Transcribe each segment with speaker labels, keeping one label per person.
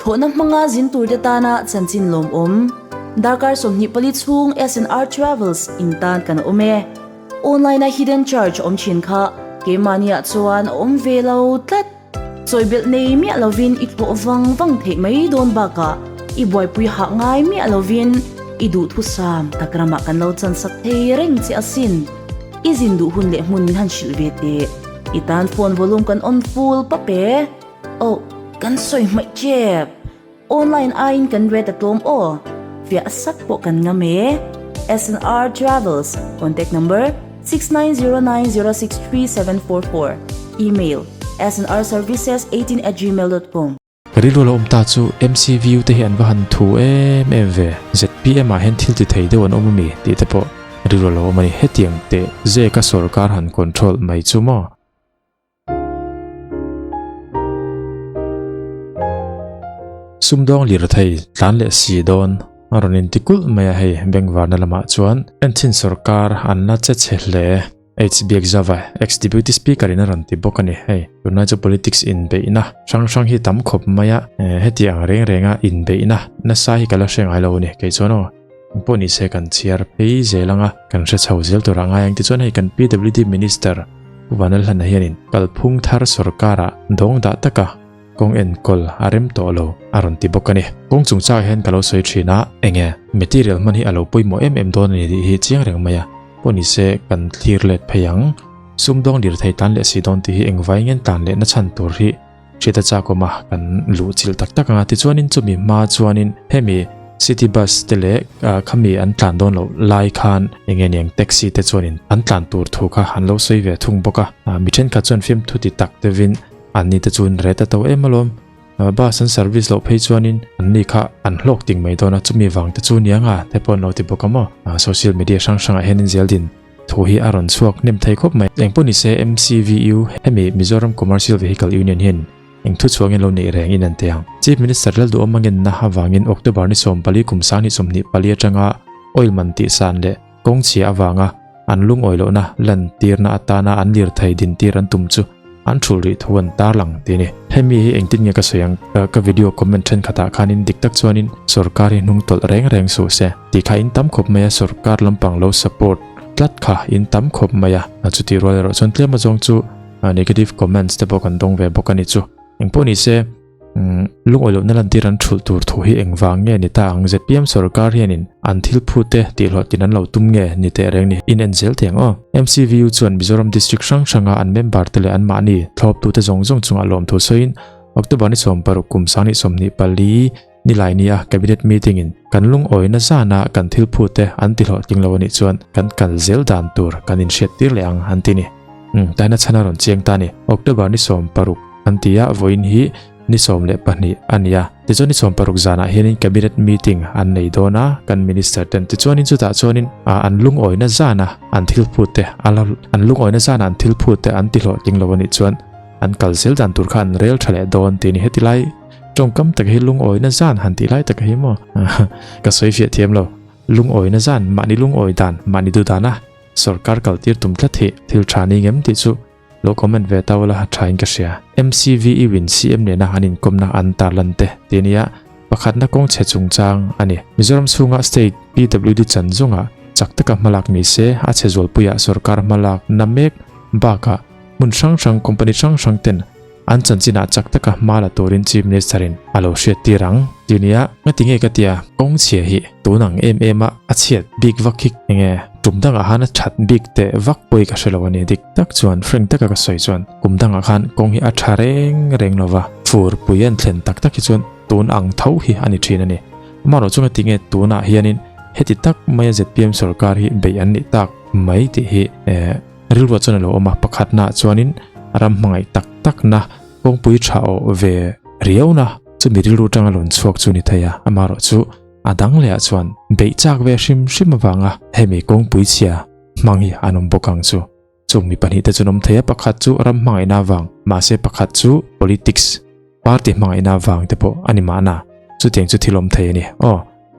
Speaker 1: Thlawhna hmanga zin turte tana chanchin lawmawm. Darkar 24 chhung SNR Travels in tan kan awm e. Online a hidden charge awm thin kha keimahniah chuan a awm ve lo tlat. Chawibelh nei miah lovin i thlawh vang vang theih mai dawn bakah i buaipui hah ngai miah lovin i duhthusam tak ramah kan lo chansak thei reng che asin. I zin duh hun leh hmun min han hrilh ve teh. I tan phone volume kan on full pap e. Oh, kan sawi hmaih tep. Online aiin kan rate a tlawm aw. Fiah sak pawh kan ngam e. SNR Travels, contact number, 6909063744, email, snrservices18@gmail.com.
Speaker 2: Ka rilru lo awm ta chu MCVU te hi an va han thu em em ve, zpm ah hian thil ti thei deuh an awm ami tih te pawh rilru lo awm a ni. Hetiang teh zeka sorkar han control mai chu maw? Sumdawng lirthei tlan leh si dawn a rawn inti kulh mai a hei Bengvarna lamah chuan Enchin sorkar an la che chhe hle. HBXava ex-deputy speaker in a rawn ti bawk a ni hei. Tunlai chu politics inbeihna hrang hrang hi tam khawp mai a, heti ang reng renga inbeihna nasa hi ka la hre ngai lo a ni kei chuan aw. Engpawh ni se kan chhiar phei zel ang a, kan hre chho zel tur a ngai ang tichuan hei kan PWD Minister Pu Vanlalhlana hianin kalphung thar sorkara dawng dah taka kawng enkawl a rem tawh lo a rawn ti bawk a ni. Kawng chungchangah hian ka lo sawi thin a, enge material hman hi a lo pawimawh em em dawn a ni tih hi chiang reng mai a, pawh ni se kan thlir let phei ang. Sumdawng lirthei tan leh si dawn tih hi engvai ngen tan leh na chhan tur hi hriat a chak awm a, kan luh chilh tak tak ang a, tichuanin chumi hma chuanin hemi city bus te leh khami an tlan dawn loh lai khan enge niang taxi te chuanin an tlan tur thu kha an lo sawi ve thung bawk a, mi thenkhat chuan fiamthu ti tak deuhin An ni te chuan ret a to em alawm. Bus an service loh phei chuanin an ni kha an hlawk ting mai dawn a, chumi vang te chu nia nga te pawh an lo ti bawk a maw. Social media hrang hrangah hianin zeldin thu hi a rawn chhuak hnem thei khawp mai. Engpawh nise MCVU hemi Mizoram Commercial Vehicle Union hian eng thu chhuangin lo neih reng in an ti ang. Chief Minister Lalduhawm a ngenna avangin October ni 14 kum 2024 atanga oil man tihsan leh kawng chhia avanga an lungawi lohna lantirna atana an lirthei dintir an tum chu an thulh rih thu an tarlang tih a ni. Hemi hi engtin nge ka sawi ang? Ka video comment thenkhatah khanin dik tak chuanin sorkar hi hnung tawlh reng reng suh se tih kha in tam khawp mai a, sorkar lampang lo support tlat kha in tam khawp mai a, chutih rual erawh chuan tlem azawng chu negative comments te pawh kan dawng ve bawk a ni chu. Engpawh ni se. Lungawi lohna lantir an thulh tur thu hi engvang nge ni ta ang? Zpm sorkar hianin an thil phut te tihhlawhtlin an lo tum nge ni teh reng ni? In en zel thei ang aw. MCVU chuan Mizoram District hrang hranga an member te leh anmahni thlawptute zawng zawng chungah lawmthu sawiin October ni 16 kum 2024 nilai nia Cabinet meeting in kan lungawina zana kan thil phut te an tihlawhtling lo anih chuan kan kal zel dan tur kan inhriattir leh ang an ti ni. Taina chhan a rawn chiang ta ni. October ni 16 an ti a, vawiin hi ni 12 a ni a. Tichuan ni 16 zanah hianin Cabinet meeting an nei dawn a, kan Minister ten. Tichuanin chutah chuanin an lungawina zana an thil phut te, an lungawina zana an thil phut te an ti hlawhtling lo anih chuan an kal zel dan tur kha an rel tha leh dawn tih a ni. Heti lai tawngkam tak hi lungawina zan han tih lai tak hi maw ka sawi fiah thiam lo. Lungawina zan, mahni lungawi dan, mahni duh dana sorkar kaltir tum tlat hi thil tha ni ngem tih chu Lo comment ve ta ula tha in ka hria. MCVE win CM nena an inkawmna an tarlan te ti ania pakhatna kawng chhe chungchang a ni. Mizoram chhunga state PWD chan zawnga chak taka hmalak ni se a chhe zualpuiah sorkar hmalak na mek bakah hmun hrang hrang company hrang hrang ten an chanchinah chak taka hma la turin Chief Minister in a lo hriat tir ang ti ania. Ngati nge ka tia kawng chhia hi tun ang em em a a chhiat bik vak hi enge tum dangah han a that bik teh vak pawi ka hre lo a ni dik. Tak chuan frank taka ka sawi chuan kum dangah khan kawng hi a tha reng reng lova, fur pui an thlen tak tak hi chuan tun ang tho hi a ni thin a ni. Amaherawh chu ngati nge tunah hianin heti tak maia zpm sorkar hi beih an nih tak mai tih hi eh rilruah chuan a lo awm a, pakhatnaah chuanin ram hmangaih tak takna kawngpui tha awh ve riauna chumi rilru atanga lawn chhuak chu ni thei a, amaherawh chu a dang lehah chuan beih chak ve hrim hrim avanga hemi kawngpui chhia Hmang hi an awm bawk ang chu. Chung mi pahnihte chu an awm thei a, pakhat chu ram hmangaihna avang, mahse pakhat chu politics, party hmangaihna avang te pawh a ni mahna. Chutiang chu thil awm thei a ni. Aw,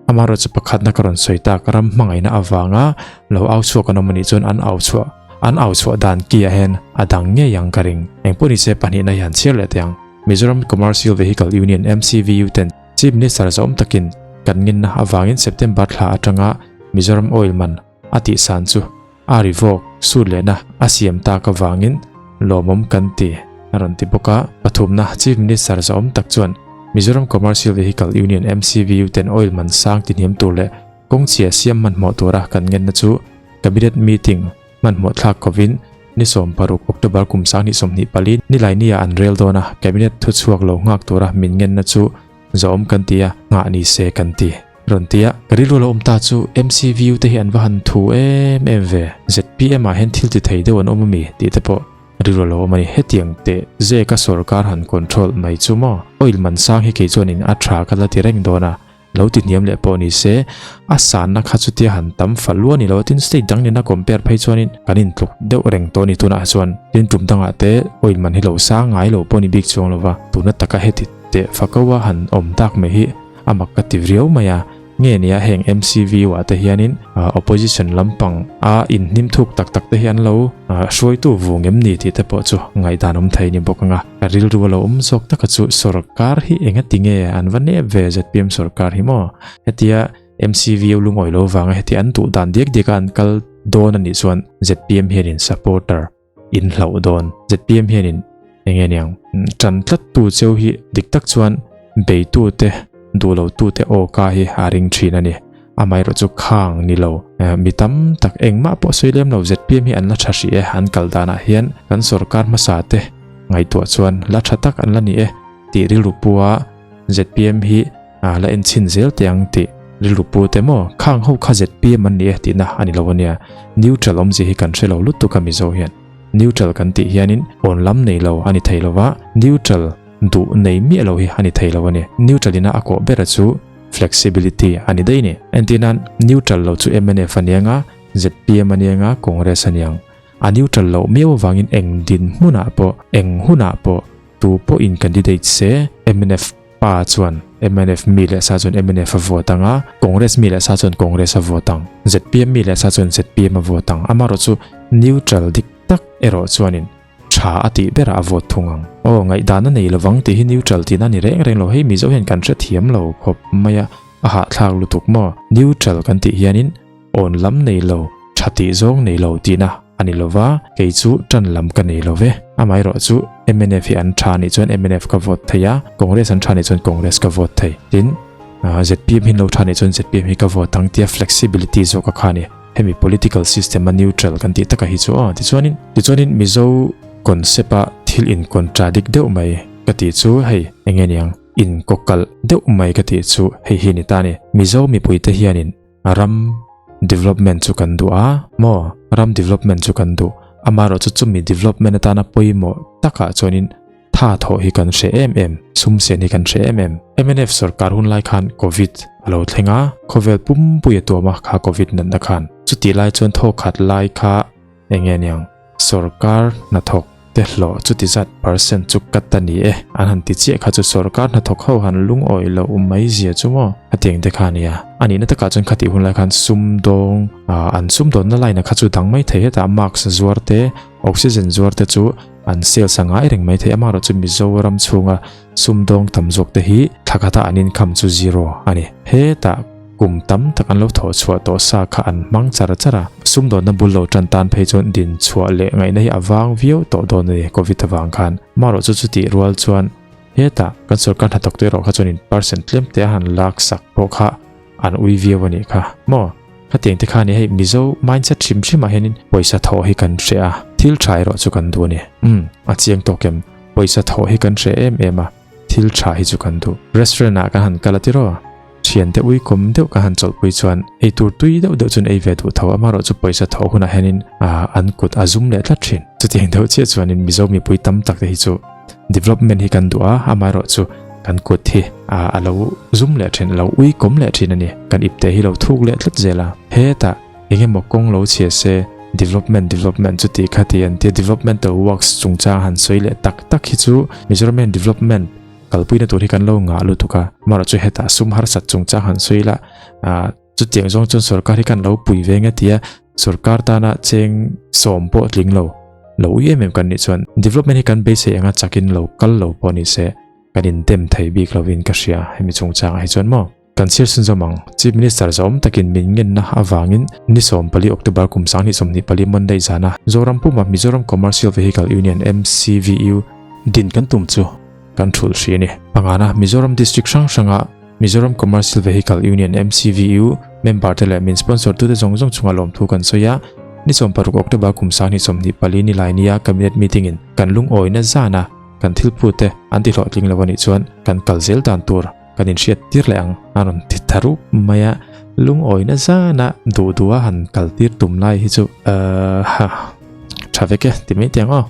Speaker 2: amaherawh chu pakhatna ka rawn sawi tak, ram hmangaihna avanga lo au chhuak an awm a nih chuan an au chhuah, an au chhuah dan kiah hian a dang ngei ang ka ring. Engpawh nise pahnihna hi han chhiar leh teh ang. Mizoram Commercial Vehicle Union, MCVU, ten Chief Minister zawm takin kan ngenna avangin September thla atanga Mizoram Oil man a tihsan chu a rivawk sut lehna a siam tak avangin lawmawm kan ti a rawn ti bawk a. Pathumna Chief Minister zawm tak chuan Mizoram Commercial Vehicle Union, MCVU, ten oil man sang tihniam tur leh kawngchhia siam hmanhmawh tura kan ngenna chu Cabinet meeting hmanhmawh thlak kovin ni 16 October kum 2024 Nilaini-ah an rel dawn a, Cabinet thuchhuak lo nghak tura min ngenna chu zawm kan ti a, nghah ni se kan ti. Rawn ti a, ka rilru lo awm ta chu MCVU te hi an va han thu em em ve, ZPM ah hian thil ti thei deuh an awm ami tih te pawh rilru lo awm a ni. Hetiang teh zeka sorkar han control mai chu maw? Oil man sang hi kei chuanin a tha ka la ti reng dawn a, Lo ti hniam leh pawh ni se, a sanna kha chutia han tam fal luah ni lo a, tin state dang nena compare phei chuanin kan intluk deuh reng tawh a ni tunah chuan. Tin tum dangah te oil man hi lo sang ngai lo pawh ni bik chuang lo va, tuna taka heti teh fakaua han awm tak mai hi a mak ka ti riau mai a. Nge nia heng MCVU ah te hianin opposition lampang a inhnim thuk tak tak te hi an lo hruaitu vung em ni tih te pawh chu ngaihdan awm thei ni bawk anga. Ka rilru a lo awm zawk taka chu sorkar hi enga ti nge an va nep ve zpm sorkar hi maw? Hetia MCVO lungawi lo vanga heti an duh dan diak diak a an kal dawn a nih chuan zpm hianin supporter in hlauh dawn. Zpm hianin enge niang tan tlat tu cheu hi dik tak chuan beitu te duh lo tu te aw ka hi a ring thin a ni. Amaherawh chu khang ni lo mi tam tak engmah pawh sawi lem lo zpm hi an la tha hrih e an kal danah hian kan sorkar hmasa te ngaihtuah chuan la tha tak an la ni e tih rilru pua zpm hi la en chhin zel teh ang tih rilru pu te maw khang ho kha zpm an ni e tihna a ni lo ania neutral awmzia hi kan hre lo lutuk a Mizo hian neutral kan tih hianin awn lam nei lo a ni thei lo va neutral duh nei miah lo hi a ni thei lo a ni neutral ina a kawh bera chu flexibility a ni daih ni entirnan neutral lo chu mnf a niang a zpm a niang a Congress a niang A neutral loh miau avangin eng dinhmunah pawh, eng hunah pawh tu pawhin candidate se, mnf pa chuan mnf mi leh sa chuan mnf a vote ang a, Congress mi leh sa chuan Congress a vote ang, zpm mi leh sa chuan zpm a vote ang. Amaherawh chu neutral dik tak erawh chuanin tha a tih berah a vote thung ang. Aw, ngaihdan a nei lovang tih hi neutral tihna a ni reng reng lo. Hei Mizo hian kan hrethiam lo khawp mai a, a hahthlak lutuk maw? Neutral kan tih hianin Awn lam nei lo, tha tih zawng nei lo tihna a ni lo va, kei chu tan lam ka nei lo ve. Amaherawh chu mnf hi an tha nih chuan mnf ka vote thei a, Congress an tha nih chuan Congress ka vote thei. Tin, zpm hi an lo tha nih chuan zpm hi ka vote ang tia flexibility zawk a kha a ni. Hemi political system a neutral kan tih taka hi chu aw. Tichuanin, tichuanin Mizo concept a thil in contradict deuh mai ka tih chu hei enge niang, in kawkalh deuh mai ka tih chu hei hi a ni ta a ni. Mizo mipuite hianin Ram development chu kan duh a maw? Ram development chu kan duh. Amaherawh chu chumi development atana pawimawh takah chuanin tha thawh hi kan hre em em, sum sen hi kan hre em em. Mnf sorkar hun lai khan Covid a lo thleng a, khawvel pumpui a tuam a kha Covid natna khan. Chutih lai chuan thawkhat lai kha Enge niang, sorkar hnathawk te hlawh chuti zat percent chu cut a ni e, an han ti chiah kha chu sorkar hnathawk ho han lungawi loh mai zia chu maw? Hetiang te kha a nia. A nihna takah chuan khatih hun lai khan sumdawng an sumdawnna line-a kha chu dang mai thei hetah mask zuar te, oxygen zuar te chu an sales a ngai reng mai thei amaherawh chu Mizoram chhunga sumdawng tam zawk te hi thla khata an income chu zero a ni. Hetah Kum tam tak an lo thawh chhuah tawh sa kha an hmang char char a, sumdawnna bul lo tan tan phei chuan din chhuah leh ngaihna hi a vang viau tawh dawn a ni Covid avang khan. Marawh chu chutih rual chuan hetah kan sorkar hnathawk te erawh kha chuan in percent tlem te a han lak sak pawh kha an ui viau a nih kha maw? Khatiang te kha a ni hei Mizo mindset hrim hrim ah hianin pawisa thawh hi kan hre a, thil tha erawh chu kan duh a ni. Umm a chiang tawk em? Pawisa thawh hi kan hre em em a. Thil tha hi chu kan duh. Restaurant ah kan han kal a tiraw? Thiante uikawm deuh kan han chawlhpui chuan eitur tui deuh deuh chuan ei ve duh tho. Amaherawh chu pawisa thawh hunah hianin an kut a zum leh tlat thin. Chutiang deuh chiah chuanin Mizo mipui tam tak te hi chu development hi kan duh a, amaherawh chu kan kut hi a lo zum leh thin, a lo uikawm leh thin a ni. Kan ipte hi lo thuk leh tlat zel a. Hetah Engemaw kawng lo chhia se, development development chu tih kha ti an tia, developmental works chungchang han sawi leh tak tak hi chu Mizoram hian development kalpuina tur hi kan lo ngah lutuk a, amaherawh chu hetah sum harsat chungchang han sawi la, ah chutiang zawng chuan sorkar hi kan lo pui ve nge tia sorkar tana cheng sawm pawh tling lo. Lo ui em em kan nih chuan development hi kan beisei anga chakin lo kal lo pawh ni se kan indem thei bik lovin ka hria hemi chungchangah hi chuan maw. Kan chhiar chhunzawm ang, Chief Minister zawm takin min ngenna avangin ni 14 October kum 2024 Monday zana Zoram puma Mizoram Commercial Vehicle Union, MCVU, din kan tum chu kan thulh hri a ni. Pangana Mizoram District hrang hranga Mizoram Commercial Vehicle Union, MCVU, member te leh min sponsor tute zawng zawng chunga lawmthu kan sawi a, ni 16 October kum 2024 ni lai nia Cabinet meeting in kan lungawina zana kan thilphute an tihlawhtling lo a nih chuan kan kal zel dan tur kan inhriat tir leh ang a rawn ti ta rup mai a, lungawina zana duh duha han kal tir tum lai hi chu ahh ha tha vek e ti mai teh ang aw.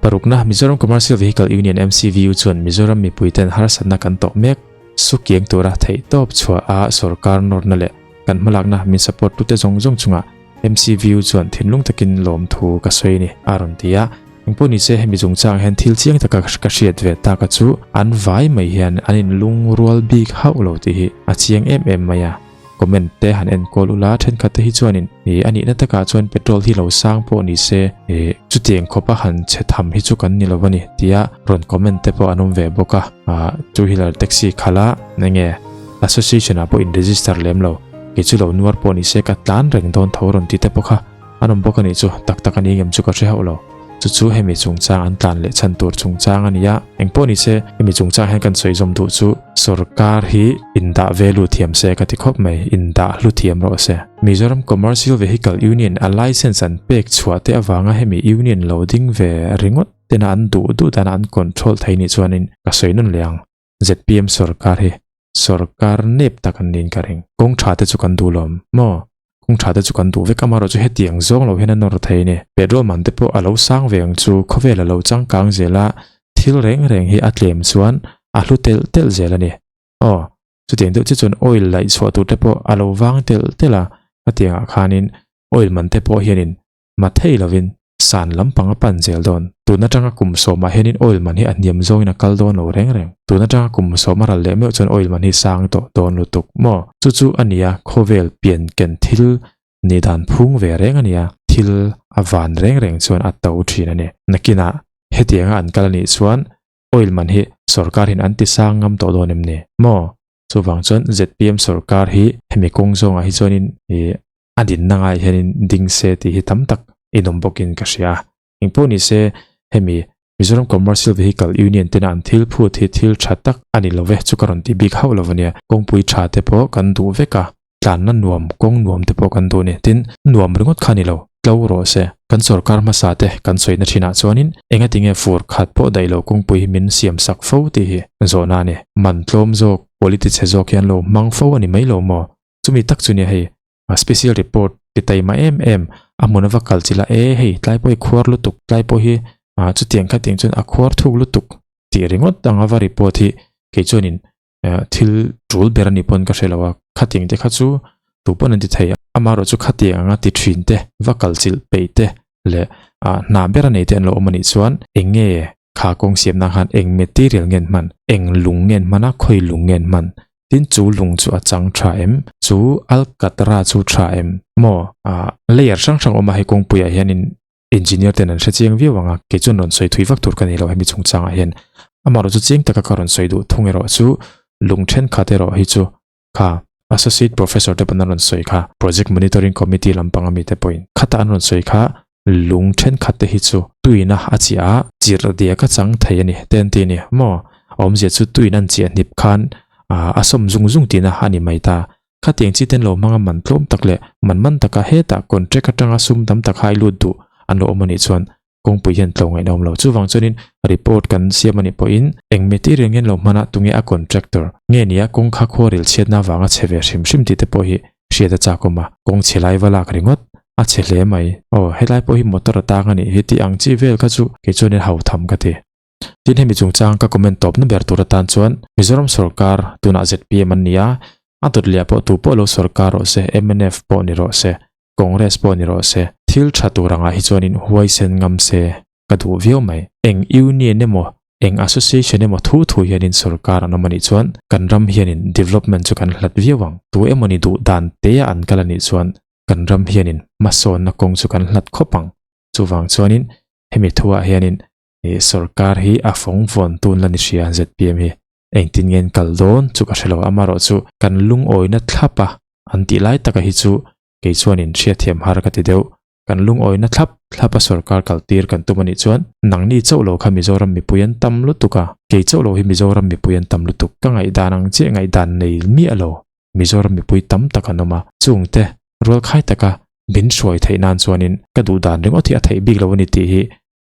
Speaker 2: Parukna Mizoram Commercial Vehicle Union, MCVU, chuan Mizoram mipuiten harsatna kan tawh mek sukiang tura theihtawp chhuah a sorkar nawrna leh kan hmalakna min support tute zawng zawng chungah MCVU chuan thinlung takin lawmthu ka sawi a ni a rawn ti a. Engpawh nise hemi chungchang hian thil chiang taka ka hriat ve tak a chu an vai mai hian an inlungrual bik hauh lo tih hi a chiang em em mai a. Comment te han enkawl ula thenkhat te hi chuanin ih a nihna takah chuan petrol hi lo sang pawh ni se ih chutiang khawpa han chhe tham hi chu kan ni lo a ni tia rawn comment te pawh an awm ve bawk a. Ah two wheeler taxi khalh a enge association ah pawh in register lem lo kei chu lo nuar pawh ni se ka tlan reng dawn tho rawn ti te pawh kha An awm bawk a nih chu, tak tak a ni ngem chu ka hre hauh lo. Chu chu hemi chungchang an tlan leh chhan tur chungchang a ni a, engpawh ni se hemi chungchang hian kan sawi zawm duh chu sorkar hi indah ve lut thiam se ka ti khawp mai, indah hlu thiam rawh se. Mizoram Commercial Vehicle Union a license an pek chhuah te avanga hemi union lo ding ve ringawt tena an duh duh dana an control thei nih chuanin ka sawi nawn leh ang. ZPM sorkar hi sorkar nep tak an niin ka ring. Kawng tha te chu kan duh lawm maw? Kawng tha te chu kan duh vek amaherawh chu hetiang zawng lo hian a nawr thei a ni. Petrol man te pawh a lo sang ve ang chu khawvel a lo changkang zel a, thil reng reng hi a tlem chuan a hlu telh telh zel a ni. Aw, chutiang deuh chiah chuan oil laih chhuah tur te pawh a lo vang telh telh a, hetiangah khanin oil man te pawh hianin ma thei lovin san lampang a pan zel dawn. Tun atanga kum sawmah hianin oil man hi a hniam zawngin a kal dawn lo reng reng. Tun atanga kum sawm a ral leh meuh chuan oil man hi sang tawh dawn lutuk maw? Chu chu a nia khawvel pian ken thil ni dan phung ve reng a nia, thil a van reng reng chuan a to thin a ni. Nakinah hetianga an kal a nih chuan oil man hi sorkar hian an ti sang ngam tawh dawn em ni maw? Chuvang chuan zpm sorkar hi hemi kawng zawngah hi chuanin ih a dinna ngai hianin ding se tih hi tam tak inawm bawkin ka hria. Engpawh ni se hemi Mizoram Commercial Vehicle Union tena an thil phut hi thil tha tak a ni lo ve chu ka rawn ti bik hauh lo a nia. Kawngpui tha te pawh kan duh vek a, tlanna nuam, kawng nuam te pawh kan duh a ni. Tin, nuam ringawt kha a ni lo, tlo rawh se. Kan sorkar hmasa te kan sawina thinah chuanin engatinge fur khat pawh daih lo kawngpui hi min siam sak fo tih hi zawhna a ni. Man tlawm zawk, quality chhe zawk hian lo hmang fo a ni mai lo maw? Chumi tak chu nia hei a special report ti taima em em a hmun a va kal chila e hei tlai pawh hi khuar lutuk tlai pawh hi ah chutiang khatiang chuan a khuar thuk lutuk tih ringawt anga va report hi kei chuanin eh thil tul ber a ni pawn ka hre lo a khatiang te kha chu tu pawn an ti thei a amaherawh chu khatiang anga ti thin te va kal chilh peih te leh ah hna ber a nei te an lo awm a nih chuan eng nge kha kawng siamna khan eng material nge an hman eng lung nge an hman a khawi lung nge an hman Tin chu lung chu a chang tha em? Chu alcatra chu tha em? Maw? Ah, layer hrang hrang awm a hei kawngpuiah hianin engineer ten an hre chiang viau ang a, kei chuan rawn sawi thui vak tur ka nei lo hemi chungchangah hian. Amaherawh chu chiang taka ka rawn sawi duh thung erawh chu lung thenkhat erawh hi chu kha associate professor te pawn an rawn sawi kha, project monitoring committee lampang ami te pawhin khata an rawn sawi kha lung thenkhat te hi chu tuina a chiah a, chirh diak a chang thei a ni te an ti a ni maw? A awmzia chu tuin an chiah hnip khan ah a sawm zung zung tihna a ni mai ta. Khatiang chi ten lo hmanga man tlawm tak leh man man taka hetah contract atanga sum tam tak hai lut duh an lo awm a nih chuan kawngpui hian tlo ngaihna awm lo. Chuvang chuanin report kan siam a nih pawhin eng material nge an lo hman a tunge a contractor nge nia kawng kha khuaril chhiatna avanga chhe ve hrim hrim tih te pawh hi hriat a chak awm a, kawng chhe lai va lak ringawt a chhe hle mai. Aw, helai pawh hi motor a tang a nih hi tih ang chi vel kha chu kei chuanin hau tham ka ti. Tin hemi chungchang ka comment tawpna ber tur atan chuan Mizoram sorkar tunah zpm an ni a, a dawt leh pawh tu pawh lo sorkar rawh se, mnf pawh ni rawh se, Congress pawh ni rawh se, thil tha tur angah hi chuanin huaisen ngam se ka duh viau mai. Eng union emaw, eng association emaw thu thu hianin sorkar an awm anih chuan kan ram hianin development chu kan hlat viau ang. Tu emaw ni duh dan te a an kal anih chuan kan ram hianin hmasawnna kawng chu kan hlat khawp ang. Chuvang chuanin. Hemi thuah hianin ih sorkar hi a fawng vawn tun la ni hria zpm hi engtin nge an kal dawn chu ka hre lo amarawh chu kan lungawina thlap a an tih lai taka hi chu kei chuanin hriatthiam har ka ti deuh. Kan lungawina thlap thlap a sorkar kal tir kan tum a nih chuan nangni chauh lo kha Mizoram mipui an tam lutuk a, kei chauh lo hi Mizoram mipui an tam lutuk. Ka ngaihdan ang chiah ngaihdan nei miah lo Mizoram mipui tam tak an awm a, chungte rualkhai taka min hruai theih nan chuanin ka duh dan ringawt hi a theih bik lo a ni tih hi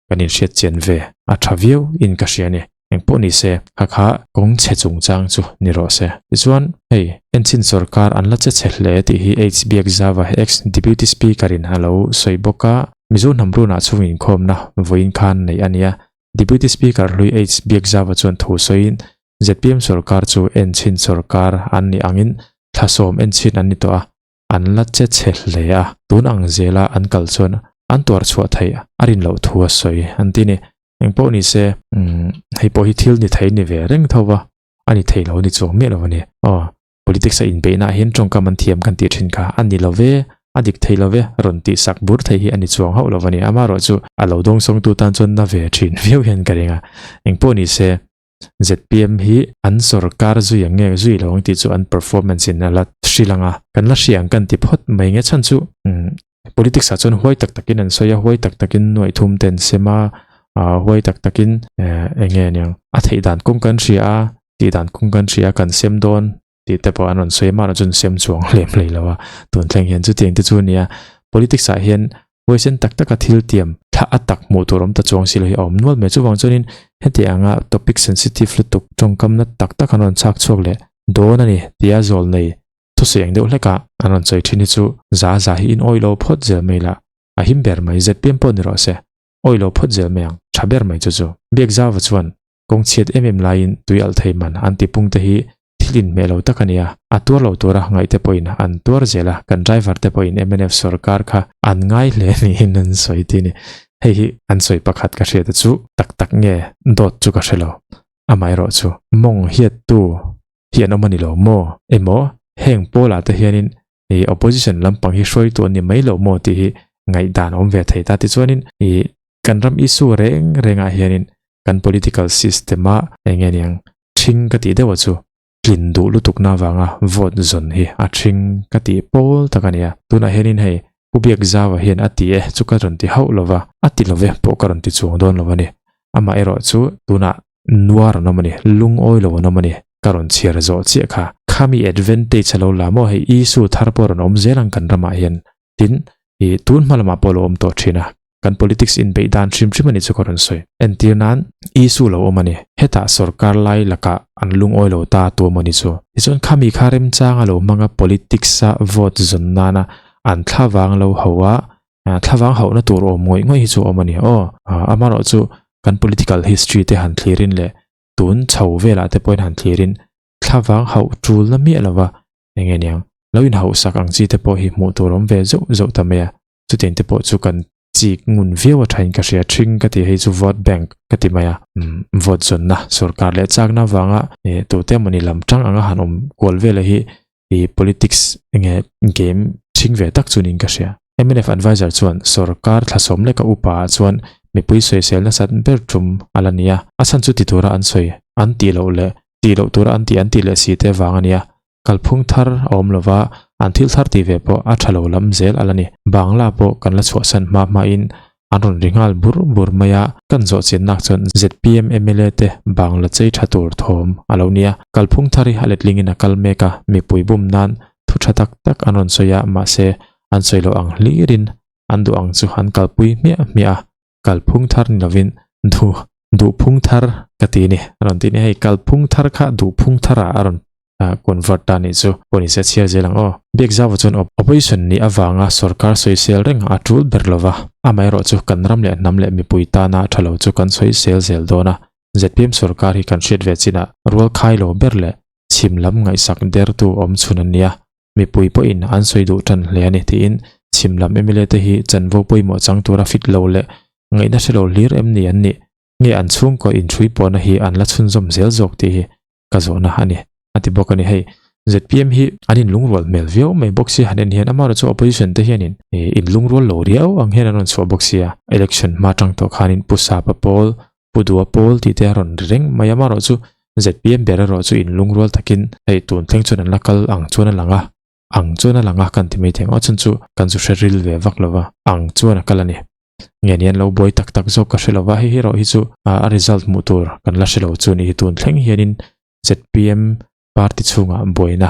Speaker 2: kan inhriat chian ve a tha viau in ka hria a ni. Engpawh ni se, kha kha kawng chhe chungchang chu ni rawh se. Tichuan, hei, enchhin sorkar an la che chhe hle tih hi H Biakzava ex Deputy Speaker in a lo sawi bawk a, Mizo hnam runah chhung inkhawmna vawiin khan neih a nia. Deputy Speaker hlui H Biakzava chuan thu sawiin zpm sorkar chu enchhin sorkar an nih angin thlasawm enchhin an ni tawh a, an la che chhe hle a, tun ang zela an kal chuan an tuar chhuah theih a rin loh thu a sawi an ti ni. Engpawh ni se, umm, hei pawh hi thil ni thei ni ve reng tho va, a ni thei lo ni chuang miah lo a ni. Aw, politics a inbeihna ah hian tawngkam an thiam kan tih thin kha a ni lo ve, a dik thei lo ve, rawn tih sak bur thei hi a ni chuang hauh lo a ni. Amaherawhchu a lo dawngsawngtu tan chuan na ve thin viau hian ka ring a. Engpawh ni se, Zpm hi an sorkar zui ang nge zui lo ang tih chu an performance in a la hrilh ang a, kan la hria ang kan ti phawt mai nge chhan chu politics ah chuan huai tak takin an sawi a, huai tak takin nuaih thum te an sem a, huai tak takin eng nge aniang a theih dan kawng kan hria a, tih dan kawng kan hria a kan sem dawn tih te pawh an rawn sawi a, mahni chuan sem chuang hlem hlei lo a, tun thleng hian chutiang te chu a nia, politics ah hian huaisen tak taka thil tiam thla a tak hmuh tur awm ta chuang si lo hi a awm nual mai. Chuvang chuanin heti anga topic sensitive lutuk tawngkamna tak tak an rawn chhak chhuak leh dawn a ni tia zawl nei thusawi ang deuh hlekah an rawn sawi thin hi chu za za hi in awih lo phawt zel mai lah a him ber mai zpm pawh ni rawh se awih lo phawt zel mai ang tha ber mai chu chu. Biakzauva chuan Kawng chhiat em em laiin tui alh thei man an ti pung te hi thil inhmeh lo tak a nia. A tuar lo tura ngaih te pawhin an tuar zel a, kan driver te pawhin mnf sorkar kha an ngai hle niin an sawi ti a ni. Hei hi an sawi pakhat ka hriat a chu tak tak nge dawt chu ka hre lo. Amaherawh chu mawng hiattu hi an awm a ni lo maw? Emaw heng pawlah te hianin ih opposition lampang hi hruaitu an ni mai lo maw tih hi ngaihdan a awm ve thei ta. Tichuanin ih Kan ram issue reng rengah hianin kan political system-a eng nge niang ṭhing ka tih deuh a chu tlin duh lutukna avanga vote zawn hi a ṭhing ka tih pawl tak a nia. Tunah hianin hei Pu Biakzaua hian a ti e chu ka rawn ti hauh lo va, a ti lo ve pawh ka rawn ti chuang dawn lo a ni. Amaherawh chu tunah nuar an awm a ni, lungawi lo an awm a ni, ka rawn chhiar zawh chiah kha. Khami advantage a lo la maw hei issue thar pawh rawn awm zel ang kan ramah hian Tin, ih tun hma lamah pawh lo awm tawh thin a, kan politics inbeih dan hrim hrim a nih chu ka rawn sawi. Entir nan, issue lo awm a ni. Hetah sorkar lai lakah an lungawi lo ta tu emaw ni chu. Tichuan khami kha remchanga lo hmanga politics-a vote zawn nana an thlavang lo ho a, thlavang hauhna tur awm ngawih ngawih hi chu awm a ni. Aw, amaherawh chu kan political history te han thlirin leh tun chho velah te pawhin han thlirin thlavang hauh tulna miah lova Eng nge niang, lo inhauhsak ang chi te pawh hi hmuh tur awm ve zeuh zeuh ta mai a, chutiang te pawh chu kan chik ngun viau a thain ka hria thing ka ti hei chu vote bank ka ti mai a, umm vote zawnna sorkar leh chakna avanga eh tute emawni lam tang anga han awm kual vela hi ih politics enge game thing ve tak chu niin ka hria. Mnf adviser chuan sorkar thlasawm leka upa ah chuan mipui sawisel nasat ber tum a la ni a, a chhan chu ti tura an sawi an tih loh leh tih loh tura an tih an tih leh si te vang a nia. Kalphung thar a awm lova, an thil thar tih ve pawh a tha lo lam zel a la ni. Bangla pawh kan la chhuahsan hma hmain an rawn ri nghal bur bur mai a, kan zawh chiannak chuan zpm mla te Bangla chei tha tur thawm a lo nia. Kalphung thar hi a letlingin a kal mek a, mipui bum nan thu tha tak tak an rawn sawi a, mahse an sawi loh ang hlirin an duh ang chu an kalpui hmiah hmiah a. Kalphung thar ni lovin duh duhphung thar ka ti ni a rawn ti ni hei kalphung thar kha duhphung thar ah a rawn convert ta nih chu pawh ni se chhiar zel ang aw. Biakzauva chuan opposition nih avanga sorkar sawisel reng a tul ber lova amaherawh chu kan ram leh hnam leh mipui tana tha lo chu kan sawisel zel dawn a zpm sorkar hi kan hriat ve chinah rual khai lo ber leh chhim lam ngaihsak dertu awm chhun an nia. Mipui pawhin an sawi duh tan hle a ni tiin chhim lam mla te hi chanvo pawimawh chang tura fit lo leh ngaihna hre lo hlir em ni an nih nge an chhungkaw inhrui pawhna hi an la chhunzawm zel zawk tih hi ka zawhna a ni a ti bawk a ni hei. ZPM hi an inlungrual hmel viau mai bawk sia han en hian amaherawh chu opposition te hianin ih inlungrual lo riau ang hian an rawn chhuah bawk sia. Election hma tang tawh khanin Pu Sapa pawl, Pu Dua pawl tih te a rawn ri reng mai a, amaherawh chu ZPM ber erawh chu inlungrual takin hei tun thleng chuan an la kal ang chuan a lang a, ang chuan a lang a kan ti mai thei ang aw chhan chu kan zu hre ril ve vak lo va, ang chuan a kal a ni. Nge ni an lo buai tak tak zawk ka hre lo va, hei hi erawh hi chu a result hmuh tur kan la hre lo chu a ni hi tun thleng hianin ZPM party chhungah buaina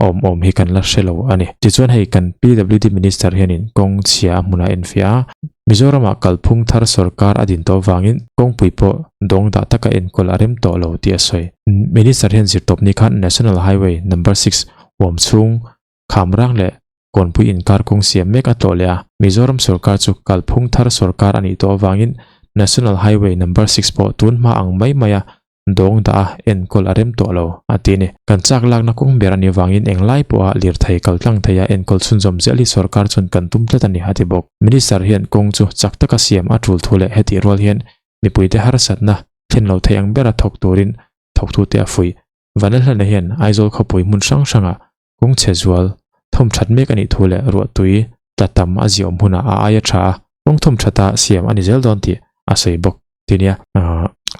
Speaker 2: awm awm hi kan la hre lo a ni. Tichuan hei kan PWD Minister hianin kawng chhia a hmunah enfiah a, Mizoramah kalphung thar sorkar a din tawh vangin kawngpui pawh dawng dah taka enkawl a rem tawh lo tih a sawi. Minister hian zirtawp ni khan National Highway Number 6 huam chhung Khamrang leh Kawnpui inkar kawng siam mek a tlawh leh a, Mizoram sorkar chu kalphung thar sorkar a nih tawh avangin National Highway Number 6 pawh tun hma ang mai maia dawng dah a enkawl a rem tawh lo, a ti a ni. Kan chak lakna kawng ber a nih avangin englai pawha lirthei kal tlang theia enkawl chhunzawm zel hi sorkar chuan kan tum tlat a ni, a ti bawk. Minister hian kawng chu chak taka siam a tul thu leh hetih rual hian mipuite harsatna thlen lo thei ang bera thawk turin thawktute a fuih. Vanlalhlana hian Aizawl khawpui hmun hrang hrangah kawng chhe zual thawm that mek a nih thu leh ruahtui tla tam a ziawm hunah a aia tha a, kawng thawm thata siam a ni zel dawn tih a sawi bawk ti nia.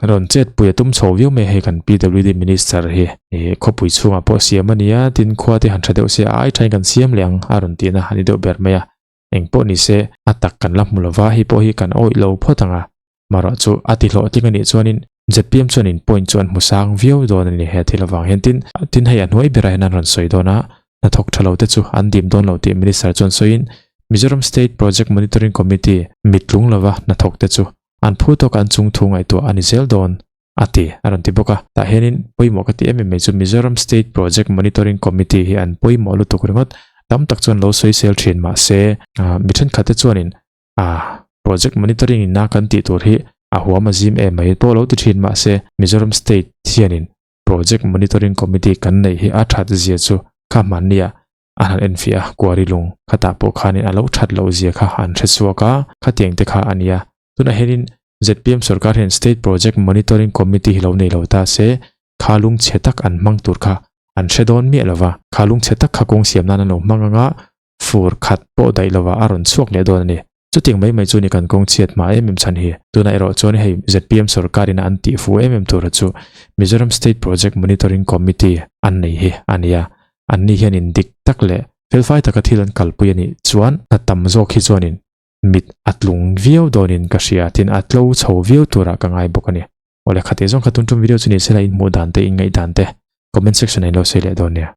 Speaker 2: Rawn chetpui a tum chho viau mai hei kan PWD Minister hi khawpui chhungah pawh siam a ni a, tin khua te han tha deuh se a ai thain kan siam leh ang a rawn tihna a ni deuh ber mai a. Eng pawh ni se a tak kan la hmu lova hei pawh hi kan awih lo phawt ang a, Marawh chu a ti hlawhtling a nih chuanin zpm chuanin point chu an hmu sang viau dawn a ni he thil avang hian tin tin hei a hnuai berah hian an rawn sawi dawn a, hnathawk tha lo te chu an dim dawn lo tih Minister chuan sawiin Mizoram State Project Monitoring Committee mittlung lova hnathawk te chu an phu tawk an chung thu ngaihtuah a ni zel dawn a ti a rawn ti bawk a. Tah hianin pawimawh ka ti em em mai chu Mizoram State Project Monitoring Committee hi an pawimawh lutuk ringawt tam tak chuan lo sawisel thin mahse mi thenkhat te chuanin A project monitoring in a kan tih tur hi a huam a zim em mai pawh lo ti thin mahse Mizoram state hianin project monitoring committee kan neih hi a that zia chu kha hmannia a han enfiah a quarry lung khatah pawh khanin a lo that loh zia kha an hre chhuak a khatiang te kha a nia tunah hianin zpm sorkar hian state project monitoring committee hi lo nei lo ta se kha lung chhe tak an hmang tur kha an hre dawn miah lova kha lung chhe tak kha kawng siam nan an lo hmang anga fur khat pawh daih lovah a rawn chhuak leh dawn a ni. Chutiang mai mai chu ni kan kawng chhiat hma em em chhan hi. Tunah erawh chuan hei zpm sorkarin a an tih fu em em tura chu Mizoram State Project Monitoring Committee an nei hi a ni a. Anni hianin dik tak leh felfai taka thil an kalpui a nih chuan hna tam zawk hi chuanin mit a tlung viau dawnin ka hria tin a tlo chho viau turah ka ngai bawk a ni. Awle khatih zawng kha tun tum video chu ni sela inhmuh dan te inngaih dan te comment section ah in lo sawi leh dawn nia.